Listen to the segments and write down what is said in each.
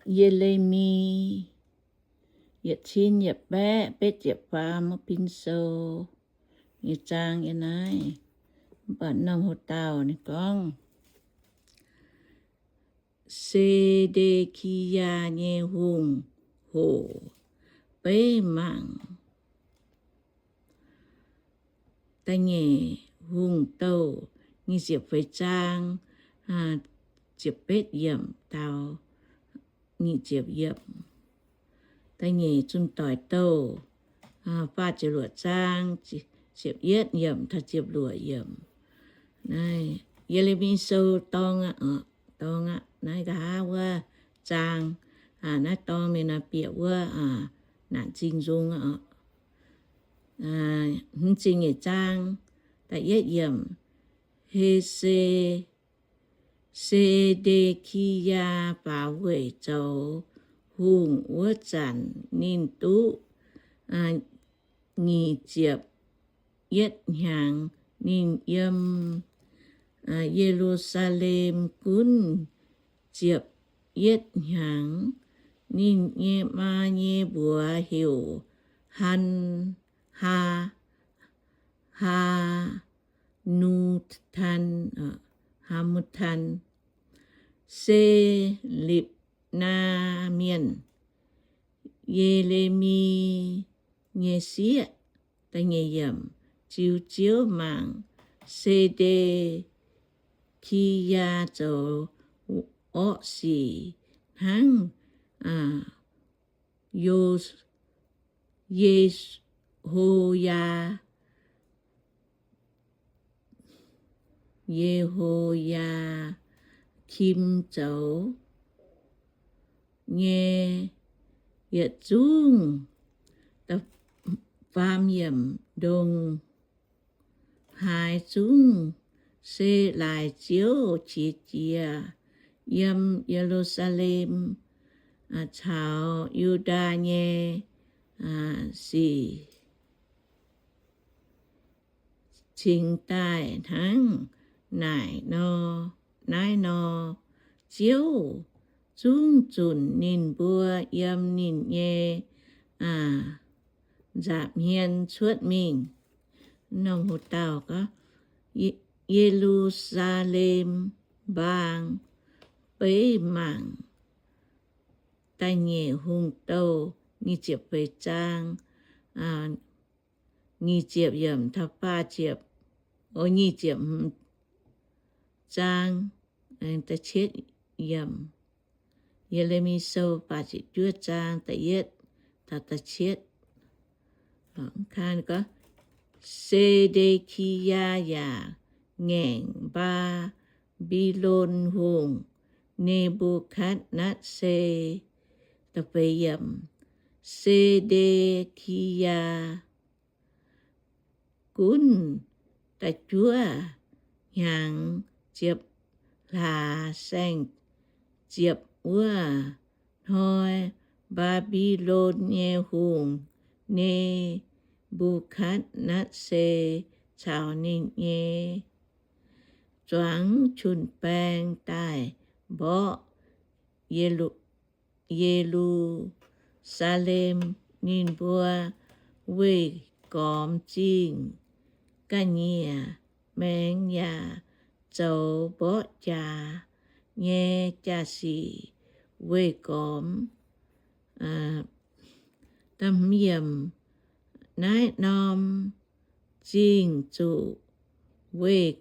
Ye^le^mi yietc cin yietc baeqv betv ziepc faam, wuov pin sou nyei zaang yiem naaiv. Mv baac norm hoc dauh ninh gorngv, Se^nde^ki^yaa nyei hungh hoc beiv mangc, da'nyeic Hungh Douh nyic ziepc feix zaang ziepc betv yiemc taux nyic ziepc yiemc. Da'nyeic Zunh Doic Douh faah ziepc luoqc zaang ziepc yietv yiemc taux ziepc luoqc yiemc. Naaiv Ye^le^mi Sou dorng aqv, dorng aqv. Naaiv nqa'haav wuov zaang, naaiv dorng mingh nor bieqc wuov naanc zingh nzung aqv. Hmz zingh nyeic zaang da'yietv yiemc. Hese Se^nde^ki^yaa faaux weic zoux hungh wuov zanc, ninh duqv nyic ziepc yietv hnyangx. Ninh yiem Ye^lu^saa^lem gunv ziepc yietv hnyangx. Ninh nyei maa nyei mbuox heuc Han, Haa, Haa^nu^tan, Haa^mu^tan, se Lipc^naa Mienh, Ye^le^mi nyei sieqv. Ziux Ziouv mangc, Se^nde^ki^yaa zoux orqv sic hnangv Yo, Yehoyaa, Yehoyaa^kim zoux nyei yietc zungv. Faam yiemc. Ndongc haaix zungv se laaix Ziouv qiex jiez yiem Ye^lu^saa^lem caux Yu^ndaa nyei sic cingx daaih hnangv naaic nor, naaiv nor, Ziouv zungv zunc ninh mbuo yiem ninh nyei nza'hmien cuotv mingh. Norm hoc dauh gorngv, Ye^lu^saa^lem mbaang beiv mangc. Da'nyeic Hungh Douh nyic ziepc feix zaang nyic ziepc yiemc taux faah ziepc, o, nyic ziepc hmz zaang da'cietv yiemc. Ye^le^mi Sou faah ziepc juov zaang da'yietv taux da'cietv. Gorngv, Se^nde^ki^yaa yaac ngaengc Mbaa^mbi^lon Hungh, Ne^mbu^katv^netv^saa, da'feix yiemc, Se^nde^ki^yaa gunv da'juov hnyangx ziepc hlaax saeng-ziepc wuov hnoi, Mbaa^mbi^lon nyei hungh, Ne^mbu^katv^netv^saa, caux ninh nyei zuangx jun-baeng daaih mborqv Ye^lu, Ye^lu^saa^lem. Ninh mbuo weih gormx zingh ga'nyiec maengx yaac zoux mborqv jaax nyei jaa-sic weih gormx. Naaiv norm zingh zuqc weih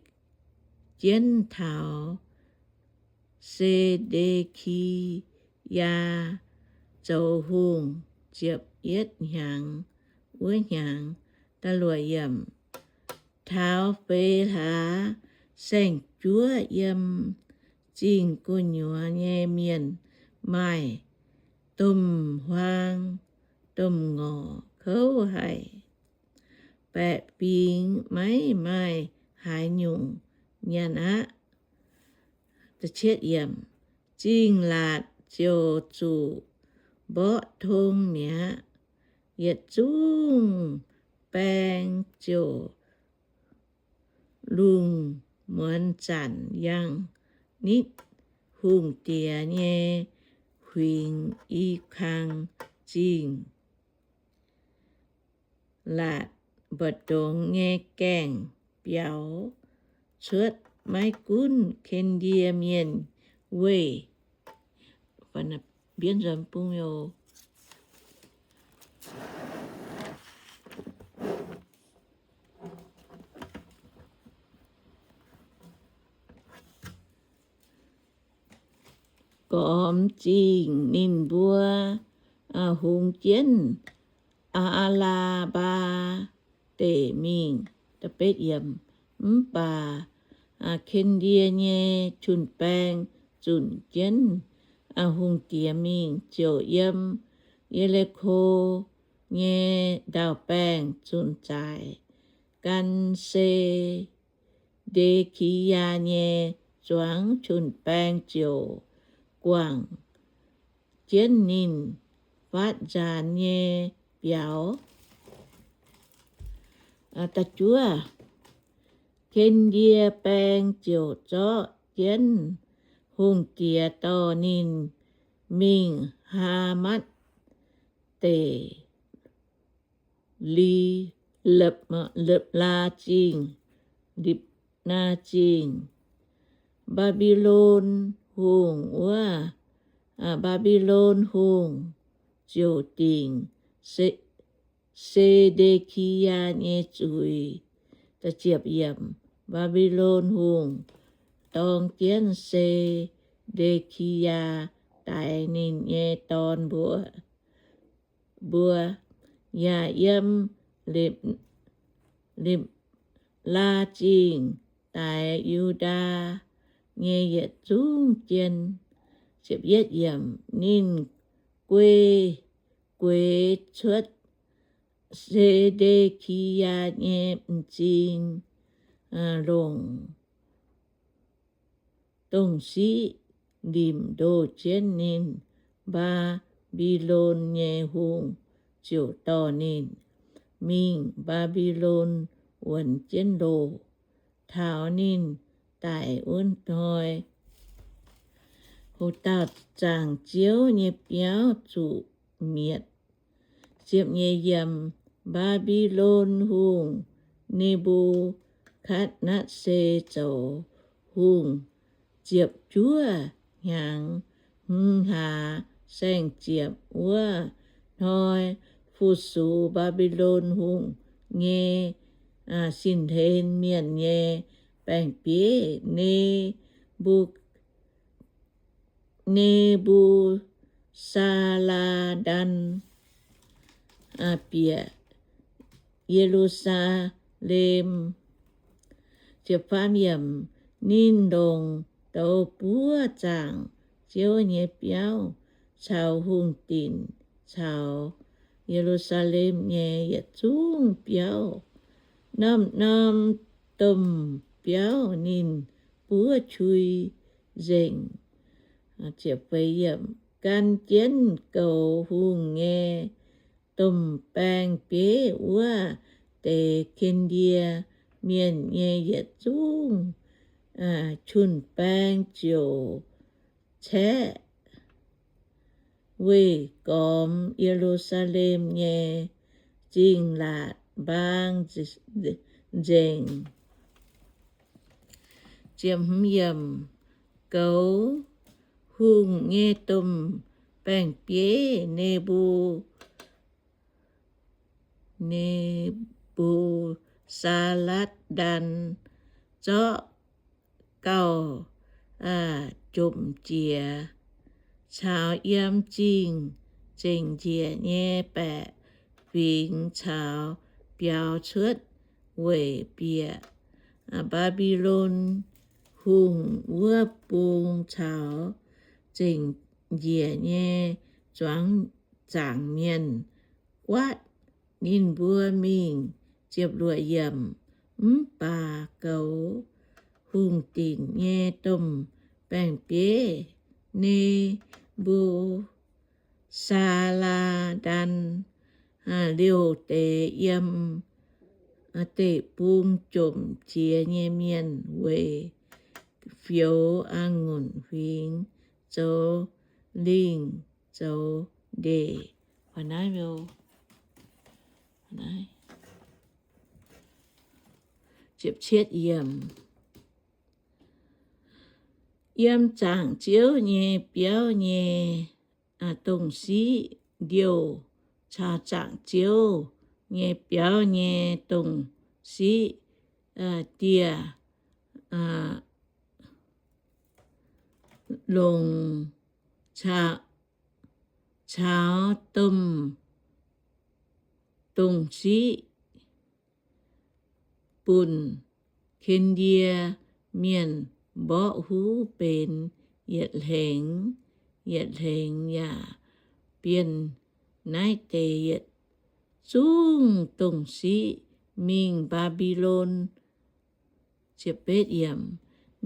jienv taux Se^nde^ki^yaa zoux hungh ziepc yietv hnyangx wuov hnyangx. Taux feix hlaax saeng-juov yiem zingh gu'nyuoz nyei mienh maaih domh huaang domh ngorc kouv haic, baeqc fingx maiv maaih haaix nyungc nyanc aqv. Zingh laatc ziouc zuqc mborqv tong mi'aqv. Yietc zungv baeng ziouc lungh muonz zanc yangh nitv hungh diex nyei Huingx I^kang Zingh, Laatc Mba'ndongx nyei gaengh biaux cuotv. Maiv gunv Ken^ndie Mienh weih gormx zingh ninh mbuo hungx jienv Aa^laa^mbaa Deic mingh. Mv baac Ken^ndie nyei jun-baeng zunc jienv hungh diex mingh, ziouc yiem Ye^li^ko nyei ndau-baengh zunc zaaic. Gan Se^nde^ki^yaa nyei zuangx jun-baeng ziouc guangc jienv ninh fatv nzaanx nyei biaux. Ken^ndie Baeng ziouc zorqv jienv hungh diex dorh ninh mingh Haamatv Deic, Li, Lipc, Lipc^laa Zingh, Lipc^naa Zingh. Mbaa^mbi^lon Hungh wuov, Mbaa^mbi^lon Hungh ziouc dingc Se^nde^ki^yaa nyei zuiz. Mbaa^mbi^lon Hungh dorng jienv Se^nde^ki^yaa daix ninh nyei dorn mbuo, mbuo, yaac yiem Lipc, Lipc^laa Zingh daix Yu^ndaa nyei yietc zungv jien. Ninh guei, gueix cuotv Se^nde^ki^yaa nyei m'zing, longc dongh siqv limc ndoh jienv ninh. Mbaa^mbi^lon nyei hungh ziouc dorh ninh mingh Mbaa^mbi^lon wuonx jienv loh. Taux ninh daic wuov hnoi, hoc dauh zaangc Ziouv nyei biauv zuqc mietc. Ziepc nyeic yiemc, Mbaa^mbi^lon Hungh Ne^mbu^katv^netv^saa zoux hungh ziepc juov hnyangx. Hmz hlaax saeng-ziepc wuov hnoi, fu-sux Mbaa^mbi^lon Hungh nyei sin-hlen mienh nyei baeng-bieiv, Ne^mbu Ne^mbu^saa^laa^ndan, bieqc Ye^lu^saa^lem. Ninh longc douz buov zaangc Ziouv nyei biauv caux hungh dinc caux Ye^lu^saa^lem nyei yietc zungv biauv. Norm-norm domh biauv ninh buov qui nzengc. Gan jienv goux hungh nyei domh baeng-bieiv wuov deix Ken^ndie Mienh nyei yietc zungv jun-baeng ziouc caeqv weih gormx Ye^lu^saa^lem nyei zingh laatc mbaang nzengc. Goux hungh nyei domh baeng-bieiv, Ne^mbu, Ne^mbu^saa^latv^ndan, zorqv gauh jomc jiex, caux yiem zingh zengc njiec nyei baeqc fingx caux biaux cuotv weic bieqc Mbaa^mbi^lon Hungh wuov bung caux zengc njiec nyei zuangx zaangc mienh guaatv ninh mbuo mingh. Mv baac goux hungh dinc nyei domh baeng-bieiv, Ne^mbu^saa^laa^ndan, liouh deix yiem deic-bung jomc jiex nyei mienh weic fioux a'ngunc huingx zoux lingh zoux ndeic. Yiem zaangc Ziouv nyei biauv nyei dongh siqv ndiouh caux zaangc Ziouv nyei biauv nyei dongh siqv dieh longc caux domh dongh siqv bun Ken^ndie Mienh mborqv huv benx yietc hlengx, yietc hlengx yaac bienh naaiv deix yietc zungv dongh siqv mingh Mbaa^mbi^lon.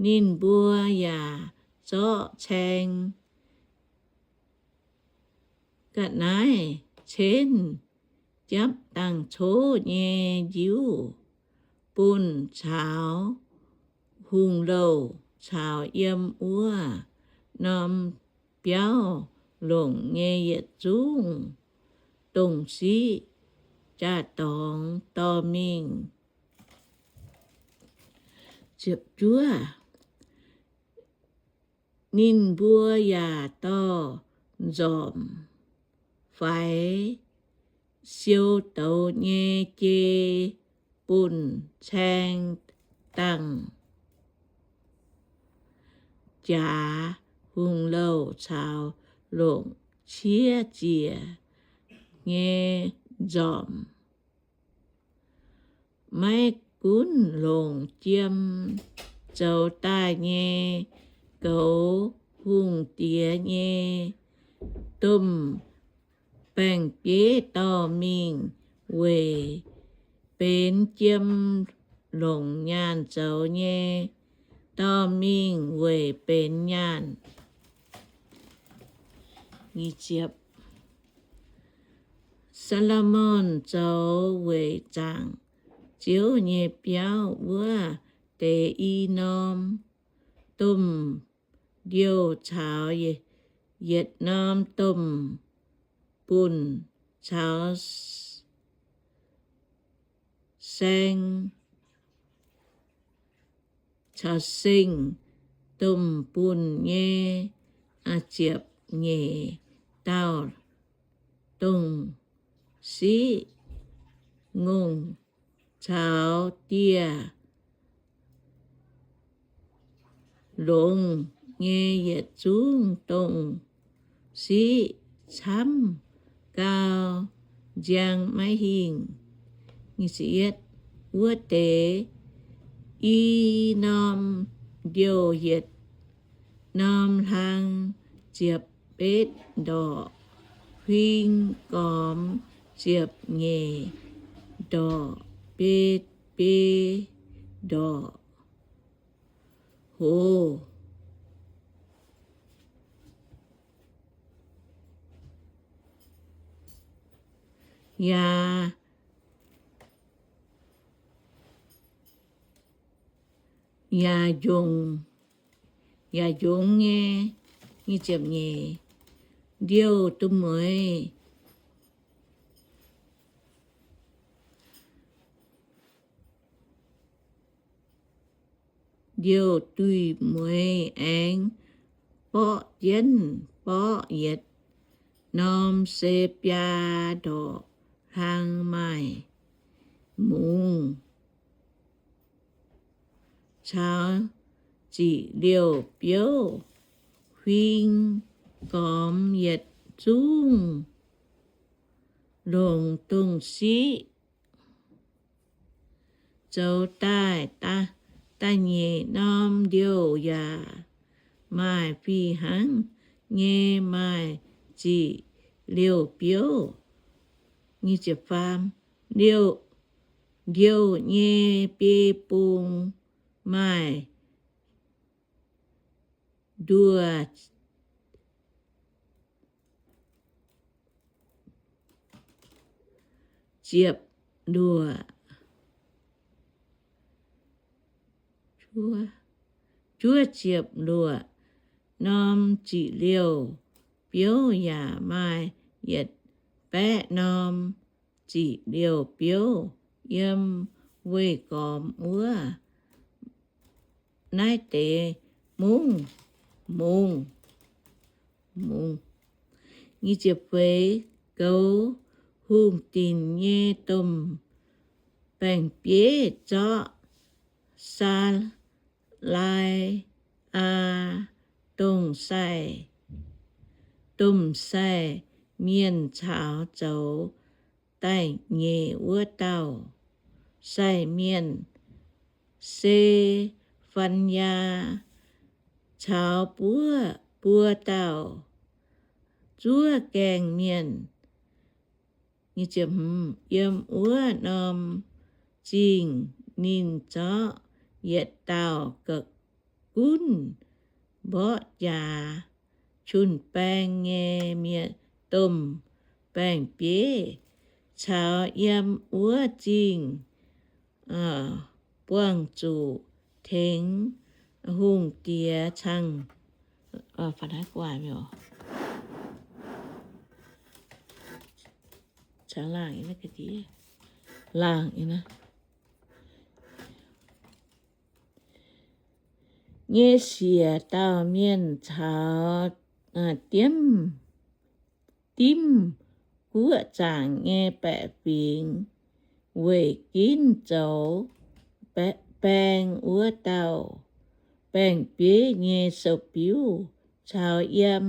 Ninh mbuo yaac zorqv caeng ga'naaiv cenv japv dangh coqv nyei njiuv bunh caux hungh louh caux yiem wuov norm biauv longc nyei yietc zungv dongh siqv jaa-dorngx dorh mingh. Ninh mbuo yaac dorh nzormc faix siou douz nyei jei bunh caeng dangh jaax hungh louh caux longc qiex jiez nyei nzormc. Maiv gunv longc jiem zoux daaih nyei goux hungh diex nyei domh baeng-bieiv dorh mingh weic benx jiem, longc nyaanh zoux nyei dorh mingh weic benx nyaanh. Saa^lo^morn zoux weic zaangc Ziouv nyei biauv wuov deix i norm domh ndiouh caux yietc norm domh bunh caux saeng caux seng domh bunh nyei ziepc nyeic dauh dongh siqv ngongh caux dieh longx nyei yietc zungv dongh siqv camv gau, nziang maiv hingh. Wuov deix i norm ndiouh yietc norm hlang ziepc betv ndorqc, huing gormx ziepc nyeic ndorqc, biei biei ndorqc hoz. Yaac, yaac njongc, yaac njongc nyei, nyic ziepc nyeic, ndiouh du'mueiz, ndiouh du'mueiz aengx borqv jienv borqv yietc norm se biaa ndorqc hlang maaih mungz caux ziqc liouh biouv, huing gormx yietc zungv longc dongh siqv zoux daaih. Da'nyeic norm ndiouh yaac maaih fih hnangv nyei, maaih ziqc liouh biouv. Ndiouh nyei biei bung maaih nduoh ziepc luoqc, juov ziepc luoqc norm ziqc liouh biouv yaac maaih yietc baeqv norm ziqc liouh biouv yiem weih gormx wuov naaiv deix mungv, mungz, mungz. Nyic ziepc feix, goux hungh dinc nyei domh baeng-bieiv zorqv Saa- lai aa, dongh sai, domh sai mienh caux zoux da'nyeic wuov dauh sai mienh, Se^fan^yaa, caux buov, buo dauh zuov gaengh mienh. Yiem wuov norm zingh ninh zorqv yietc dauh gunv mborqv jaax jun-baeng nyei mienh, domh baeng-bieiv, caux yiem wuov zingh buangh zuqc tengx hungh diex cangv laangc nyei siec dauh mienh caux dimv, dimv guoqv zaangc nyei baeqc fingx weic ginv zoux baeng wuov dauh baeng-bieiv nyei sou-biuv, caux yiem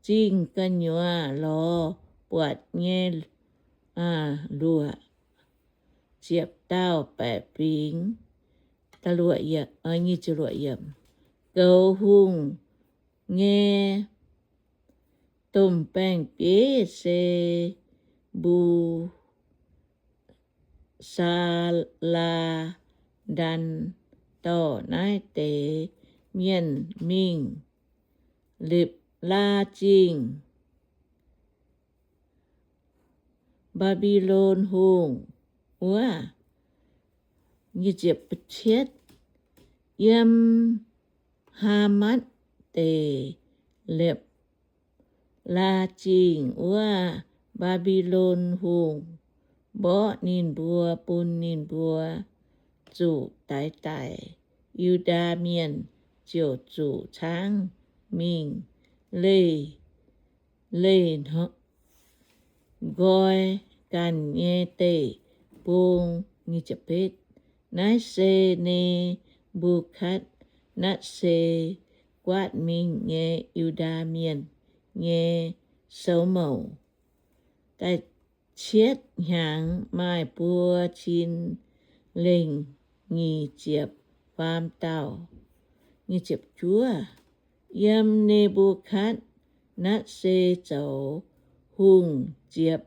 zingh gu'nyuoz lorz buatc nyei luoqc ziepc dauh baeqc fingx. Goux hungh nyei domh baeng-bieiv se Mbu- Saa^laa^ndan, dorh naaiv deix mienh mingh Lipc^laa Zingh, Mbaa^mbi^lon Hungh wuov. Yiem Haamatv Deic, Lipc^laa Zingh wuov, Mbaa^mbi^lon Hungh mborqv ninh mbuo, bun ninh mbuo zuqc daix daic. Yu^ndaa Mienh ziouc zuqc caangv mingh leih, leih nqoi ganh nyei deic-bung. Naaiv se Ne^mbu^katv^netv^saa guaatv mingh nyei Yu^ndaa Mienh nyei soux mouc. Da'cietv hnyangx maaih buo cin lengh nyic ziepc faam dauh. Yiem Ne^mbu^katv^netv^saa zoux hungh ziepc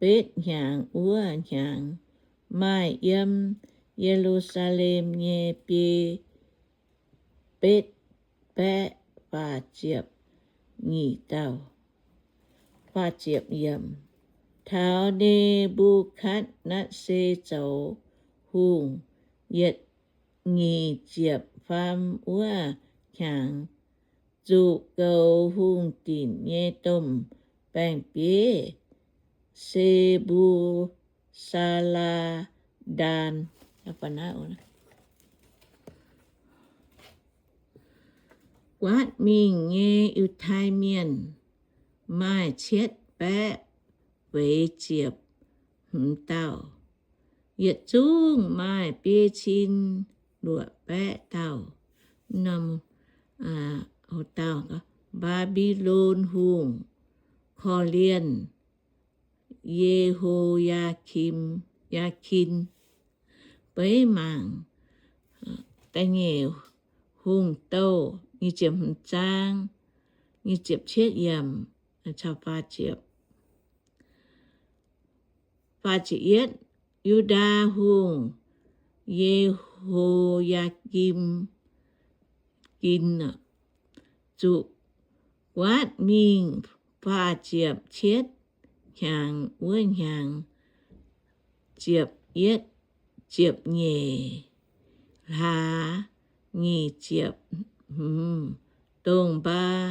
betv hnyangx wuov hnyangx, maaih yiem Ye^lu^saa^lem nyei biei betv baeqv faah ziepc nyic dauh. Taux Ne^mbu^katv^netv^saa zoux hungh yietc nyic ziepc faam wuov hnyangx, zuqc goux hungh dinc nyei domh baeng-bieiv, se Mbu^saa^laa^ndaan, guaatv mingh nyei Yiutai Mienh maaih cietv baeqv feix ziepc hmz dauh. Yietc zungv maaih biei cin luoqc baeqv dauh. Norm dauh, Mbaa^mbi^lon Hungh korv-lienh Ye^ho^yaa^kin. Beiv mangc Da'nyeic Hungh Douh nyic ziepc hmz zaang, nyic ziepc cietv yiemc caux faah ziepc. Faah ziepc yietv, Yu^ndaa Hungh Ye^ho^yaa^kin zuqc guaatv mingh faah ziepc cietv hnyangx wuov hnyangx, ziepc yietv, ziepc nyeic hlaax nyic ziepc hmz, dongh Mbaa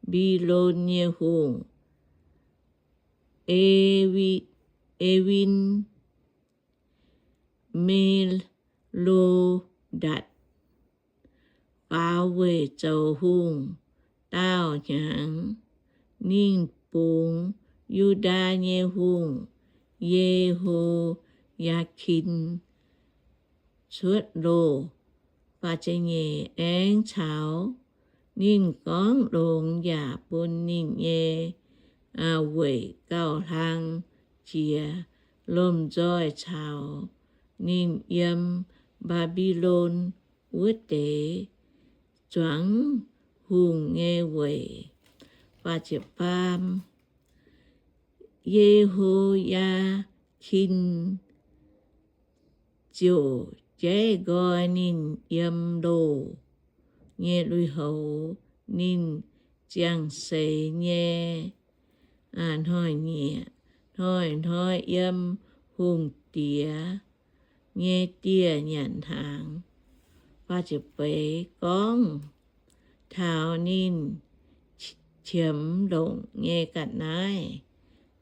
Mbi^lon nyei hungh, E^win, E^win-Me^lo^ndatc, faaux weic zoux hungh daauh hnyangx. Ninh bungx Yu^ndaa nyei hungh, Ye^ho^yaa^kin, cuotv loh. Aengx caux ninh gorngv longx yaac bun ninh nyei weic gauh hlang jiex, lomh nzoih caux ninh yiem Mbaa^mbi^lon wuov deix zuangx hungh nyei weic. Ye^ho^yaa^kin ziouc jaiv nqoi ninh yiem loh nyei lui-houx. Ninh ziangh seix nyei hnoi-nyieqc hnoi-hnoi yiem hungh diex nyei dieh nyanc hnaangx. Gorngv taux ninh qiemx longc nyei ga'naaiv,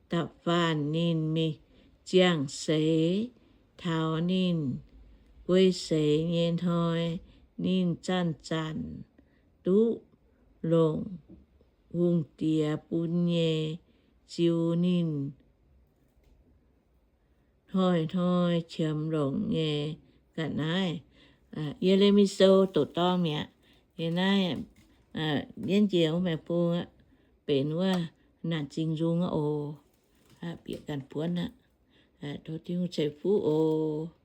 da'faanh ninh mingh ziangh seix, taux ninh guei seix nyei hnoi, ninh zanc-zanc duqv longc hungh diex bun nyei ziux ninh hnoi-hnoi qiemx longc nyei ga'naaiv. Ye^le^mi Sou doqc dorngh mi'aqv. Yie naaiv, aa, yienv njiec wuov maengx bung aqv, benx wuov naanc zingh nzung aqv oc. Bieqc ganh buonv aqv. Tov Tin-Hungh ceix fuqv oc.